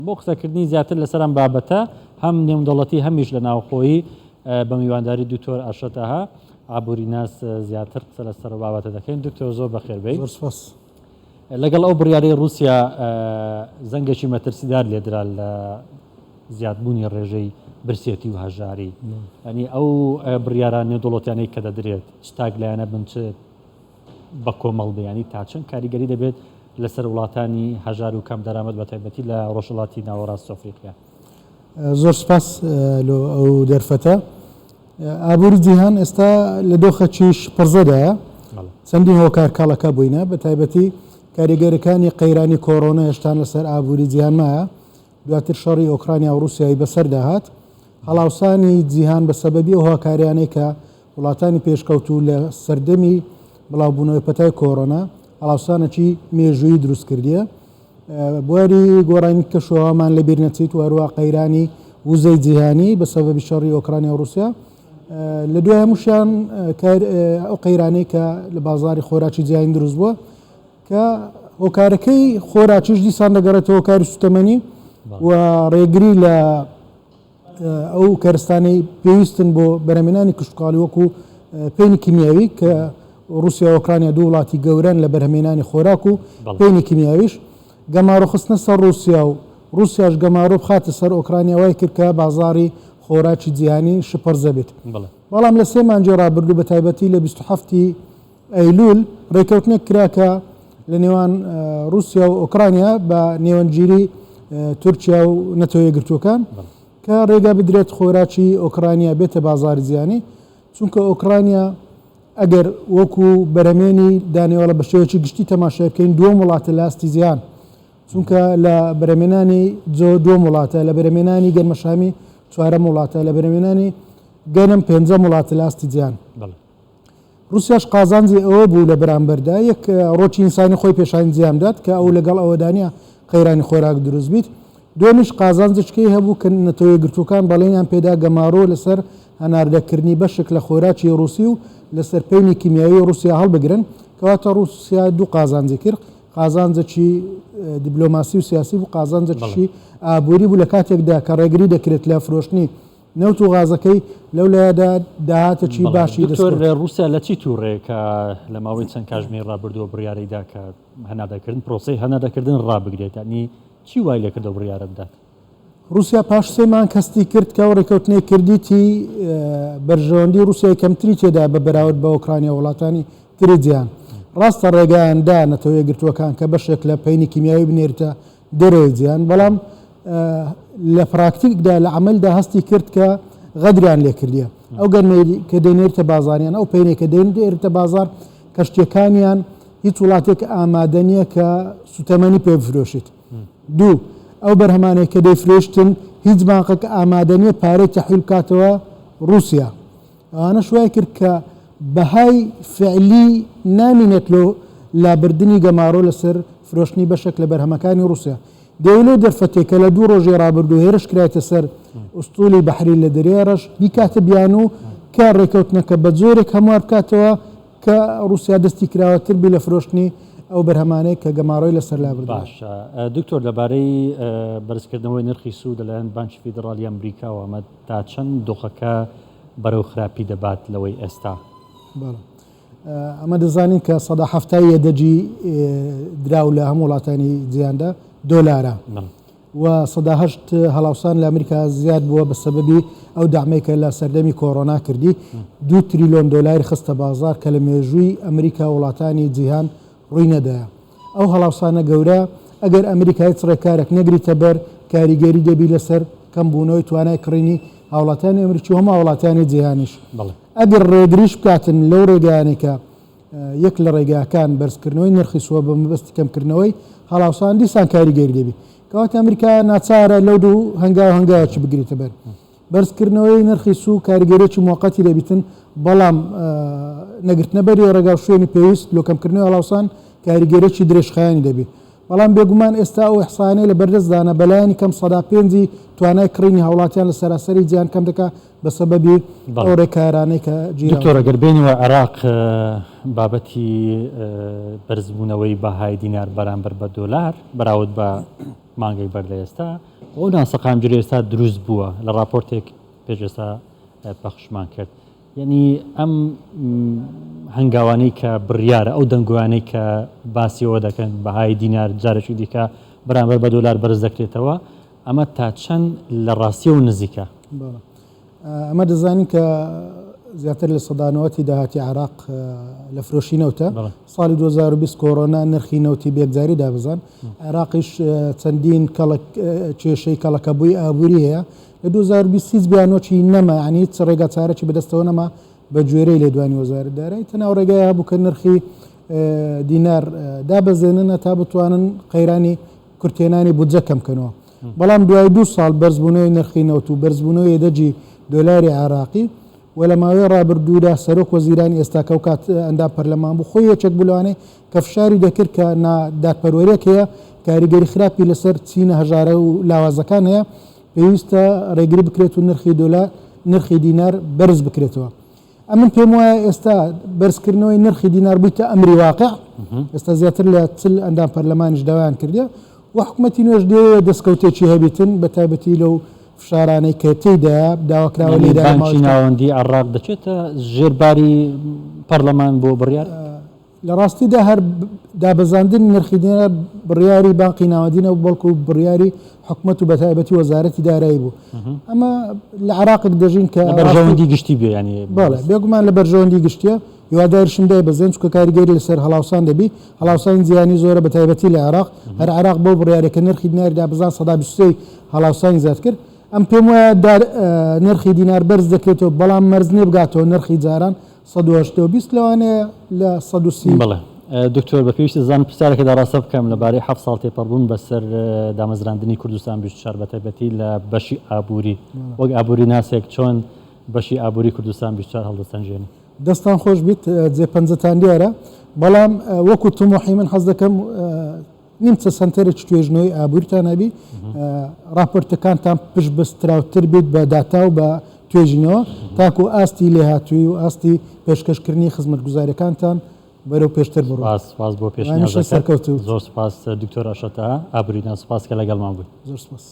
بۆ قسەکردنی زیاتر لەسەر ئەم بابەتە هەم نێودەوڵەتی هەمیش لە ناوخۆیی بە میوانداری دکتۆر ئەرشەد تەها ئابووریناس زیاتر قسە لەسەر ئەو بابەتە دەکەین. دکتۆر زۆر بەخێر بێی. زۆر سپاس. لەگەڵ ئەو بڕیارەی ڕووسیا زەنگێکی مەترسیدار لێدرا لە زیادبوونی ڕێژەی برسێتی و هەژاری. یانی ئەو بڕیارە نێودەوڵەتیانەی کە دەدرێت چ تاک لایەنە بن چ بە کۆمەڵ بێ یانی تا چەند کاریگەری دەبێت لەسەر وڵاتانی هەژار و کەم دەرامەت بە تایبەتی لە ڕۆژهەڵاتی ناوەڕاست و ئەفریقیا؟ زۆر سپاس لۆ ئەو دەرفەتە. ئابووری جیهان ئێستا لە دۆخەکی شپرزەدایە. چەندین هۆکار کەڵەکە بووینە، بە تایبەتی کاریگەرەکانی قەیرانی کۆرۆنا هێشتان لەسەر ئابووری جیهان مایە. دواتر شەڕی ئۆکرانیا و ڕووسیای بەسەردا هات. هەڵاوسانی جیهان بە سەبەبی ئەو هۆکاریانەی کە وڵاتانی پێشکەوتوو لە سەردەمی بڵاوبوونەوەی پەتای کۆرۆنا هەڵاوسانێکی مێژوویی دروست کردیە. بواری گۆڕانی کەشوهەوامان لەبیر نەچیت و هەروە قەیرانی وزەی جیهانی بە سەبەبی شەڕی ئۆکرانیا و ڕووسیا. لە دوای هەمووشیان ئەو قەیرانەی کە لە بازاڕی خۆراکی جیهانی دروست بووە کە هۆکارەکەی خۆراکیش دیسان دەگەڕێتەوە هۆکاری سوتەمەنی و ڕێگری لە ئەو کەرستانەی پێویستن بۆ بەرهەمێنانی کشتوکاڵی وەکو پەینی کیمیاوی کە رووسیا و ئۆکرانیا دوو وڵاتی گەورەن لە بەرهەمێنانی خۆراک و پەینی کیمیاویش گەمارۆ خستنە سەر رووسیا و رووسیاش گەمارۆ بخاتە سەر ئۆکرانیا وای کرد کە بازاڕی خۆراکی جیهانی شپرزە بێت. بەڵام لە سێ مانگی ڕابردوو بە تایبەتی لە 27 ی ئەیلول ڕێککەوتنێک کرا کە لە نێوان ڕووسیا و ئۆکرانیا بە نێوەندگیری تورکیا و نەتەوە یەکگرتووەکان کە ڕێگا بدرێت خۆراکی ئۆکرانیا بێتە بازاری جیهانی، چونکە ئۆکرانیا ئەگەر وەکو بەرهەمێنی دانەوێڵە بە شێوەیەکی گشتی تەماشای بکەین دووەم وڵاتە لە ئاستی جیهان، چونکە لە بەرهەمێنانی جۆ دووەم وڵاتە، لە بەرهەمێنانی گەنمەشامی چوارەم وڵاتە، لە بەرهەمێنانی گەنم پێنجەم وڵاتە لە ئاستی جیهان. ڕوسیاش قازانجی ئەوە بوو لە بەرامبەردا یەک ڕۆکی ئینسانی خۆی پێشانی جیهان بدات کە ئەو لەگەڵ ئەوەدا نییە قەیرانی خۆراک دروست بیت. دووەمیش قازانجێکەی هەبوو کە نەتەوە یەکگرتووەکان بەڵێنیان پێدا گەمارۆ لەسەر هەناردەکردنی بەشێک لە خۆراکی ڕوسی و لەسەر پەینی کیمیاوی ڕوسیا هەڵبگرن. کەواتە ڕوسیا دوو قازانجی کرد، قازانجێکی دیبلۆماسی و سیاسی بوو، قازانجێکیشی ئابووری بوو لە کاتێکدا کە ڕێگری دەکرێت لە فرۆشتنی نەوت و غازەکەی لەو لایەدا داهاتێکی باشی دەستکەوت. دکتۆر ڕووسیا لە چی تووڕەیە کە لە ماوەی چەند کاژمێری ڕابردووە بڕیارەی دا کە هەناردەکردن پرۆسەی هەناردەکردن ڕابگرێت یانی چی وای لێکرد ئەو بڕیارە بدات؟ ڕووسیا پاش سێ مانگ هەستی کرد کە ئەو ڕێککەوتنەی کردیتی بەرژەوەندی ڕووسیای کەمتری تێدایە بە بەراورد بە ئۆکرانیا و وڵاتانی تری جیهان. ڕاستە ڕێگایان دا نەتەوە یەکگرتووەکان کە بەشێک لە پەینی کیمیاوی بنێرتە دەرەوەی جیهان، بەڵام لە پراکتیکدا لە عەمەلدا هەستی کرد کە غەدریان لێ کردیە. ئەو گەنمەی کە دەینێرتە بازاریان، ئەو پەینەی کە دەینێرتە بازاڕ، کەشتیەکانیان هیچ وڵاتێک ئامادە نییە کە سوتەمەنی پێ بفرۆشیت. دوو، ئەو بەرهەمانەی کە دەیفرۆشتن هیچ بانقێک ئامادە نییە پارەی تەحویل بکاتەوە ڕووسیا. ئەوانەش وای کرد کە بەهای فعلی نامینێت لۆ لابردنی گەمارۆ لەسەر فرۆشتنی بەشێک لە بەرهەمەکانی ڕووسیا. دەیەوێت لەو دەرفەتەی کە لە دوو ڕۆژی ڕابردوو هێرش کرایتە سەر ئوستولی بەحری لە دەریای ڕەش بیکاتە بیانوو کە ڕێکەوتنەکە بە جۆرێک هەموار بکاتەوە کە ڕووسیا دەستی کراوەتر بی لە فرۆشتنی ئەو بەرهەمانەی کە گەمارۆی لەسەر لابردووە. باشە دکتۆر لەبارەی بەرزکردنەوەی نرخی سوود لەلایەن بانکی فیدڕاڵی ئەمریکاوە ئەمە تا چەند دۆخەکە بەرەو خراپی دەبات لەوەی ئێستا؟ بەڵێ ئەمە دەزانین کە 70% یەدەگی دراو لە هەموو وڵاتانی جیهاندا دۆلارە و 8% هەڵاوسان لە ئەمریکا زیاد بووە بە سەبەبی ئەو دامەی کە لە سەردەمی کۆرۆنا کردی دو تریلۆن دۆلاری خستە بازار کە لە مێژووی ئەمریکا وڵاتانی جیهان ڕووی نەدایە. ئەو هەڵاوسانە گەورە، ئەگەر ئەمریکا هیچ ڕێکارێک نەگریتە بەر، کاریگەری دەبی لەسەر کەمبوونەوەی توانای کڕینی هاوڵاتیانی ئەمریکی و هەموو هاوڵاتیانی جیهانیش. ئەگەر ڕێگریش بکاتن لەو ڕێگایانەی کە یەک لە ڕێگاکان بەرزکردنەوەی نرخی سووە بە مەبەستی کەمکردنەوەی هەڵاوسان، دیسان کاریگەری دەبی. کەواتە ئەمریکا ناچارە لەو دوو هەنگاو هەنگاوێکی بگریتە بەر. بەرزکردنەوەی نرخی سوو کاریگەریی موەقەتی دەبیتن، بەڵام نەگرتنەبەری ڕێگا و شوێنی پێویست لۆ کەمکردنەوەی هەڵاوسان کاریگەریی درێژخایەنی دەبی. بەڵام بێگومان ئێستا ئەو ئیحسایانەی لە بەردەستدانە بەلایەنی کەم 5% ی توانای کڕینی هاوڵاتیان لە سەراسەری جیهان کەم دەکا بە سەبەبی ئەو ڕێکارانەی کە گیراون. دکتۆر ئەگەر بێینەوە عێراق بابەتی بەرزبوونەوەی بەهای دینار بەرامبەر بە دۆلار بەراورد بە مانگێک بەر لە ئێستا، ئەو ناسەقامگیری ئێستا دروست بووە لە ڕاپۆرتێک پێش ئێستا پەخشمان کرد یعنی ئەم هەنگاوانەی کە بڕیارە ئەو دەنگۆیانەی کە باسی ئەوە دەکەن بەهای دینار جارێکی دیکە بەرامبەر بە دۆلار بەرز دەکرێتەوە ئەمە تا چەند لە ڕاستیەوە نزیکە؟ ئەمە دەزانین کە زیاتر لە 90% داهاتی عێراق لە فرۆشی نەوتە. ساڵی 2020 کۆرۆنا نرخی نەوتی بێکجاری دابەزان. عێراقیش چەندین کەڵک کێشەی کەڵەکەبووی ئابووری هەیە. لە 2020 هیچ بیانۆکی نەما، یعنی هیچ ڕێگا چارەکی بەدەستەوە نەما بە گوێرەی لێدوانی وەزارەت دارایی. تەنها ئەو ڕێگایە هەبوو کە نرخی دینار دابەزێنن هەتا بتوانن قەیرانی کورتهێنانی بودجە کەم کەنەوە. بەڵام دوای دوو ساڵ بەرزبوونەوەی نرخی نەوت و بەرزبوونەوەی یەدەگی دۆلاری عێراقی و لە ماوەی ڕابردوودا سەرۆک وەزیرانی ئێستا کە ئەوکات ئەندام پەرلەمان بوو خۆی یەکێک بوو لەوانەی کە فشاری دەکرد کە نادادپەروەریەک هەیە کاریگەری خراپی لەسەر چینە هەژارە و لاوازەکان هەیە پێویستە ڕێگری بکرێت و نرخی دۆلار نرخی دینار بەرز بکرێتەوە. ئەمن پێم وایە ئێستا بەرزکردنەوەی نرخی دینار بوویتە ئەمری واقع، ئێستا زیاتر لە 40 ئەندام پەرلەمانیش داوایان کردیە و حکومەتی نوێش دەیەوێت دەستکەوتێکی هەبیتن بە تایبەتی لەو فشارانەی کە تێیدایە داواکراوە لێی داوە بانکی ناوەندی عێراق دەچێتە ژێر باری پەرلەمان بۆ بڕیار؟ لە ڕاستیدا هەر دابەزاندنی نرخی دینار بڕیاری بانقی ناوەندی نەبوو، بەڵکو بڕیاری حکومەت و بەتایبەتی وەزارەتی دارایی بوو. ئەمە لە عێراقێک دەژین کە لە بەرژەوەندی گشتی بێ یانی بەڵێ بێگومان لە بەرژەوەندی گشتیە، هیواداریشم دایبەزێن چونکە کاریگەری لەسەر هەڵاوسان دەبی، هەڵاوسان زیانی زۆرە بەتایبەتی لە عێراق، هەر عێراق بەو بڕیارەی کە نرخی دیناری دابەزاند 23% ی هەڵاوسانی زیاد کرد. ئەم پێم وایە نرخی دینار بەرز دەکرێتەوە بەڵام مەرج نییە بگاتەوە نرخی جاران 180 و 20 لەوانەیە لە 130. بەڵێ دکتۆر بە پێویستی دەزانم پرسیارێکت ئاراستە بکەم لەبارەی حەفت ساڵ تێپەڕبوون بەسەر دامەزراندنی کوردستان 24 بەتایبەتی لە بەشی ئابووری وەک ئابووری ناسێک چۆن بەشی ئابووری کوردستان 24 هەڵدەسەنگێنی؟ دەستان خۆش بیت جێ پەنجەتان دیارە بەڵام وەکو تموحی من حەز دەکەم نیمچە سەنتەرێکی توێژینەوەی ئابووریتان هەبی، ڕاپۆرتەکانتان پشتبەستراوتر بیت بە داتا و بە توێژینەوە تاکو ئاستی لێهاتوویی و ئاستی پێشکەشکردنی خزمەتگوزارییەکانتان بەرەو پێشتر بڕوات. سپاس، سپاس بۆ هەمیشە پێشنیازەکەت. سەرکەوتوو. زۆر سپاس دکتۆر ئەشەتە ئابووریناس، سپاس کە لەگەڵمان بووی. زۆر سپاس.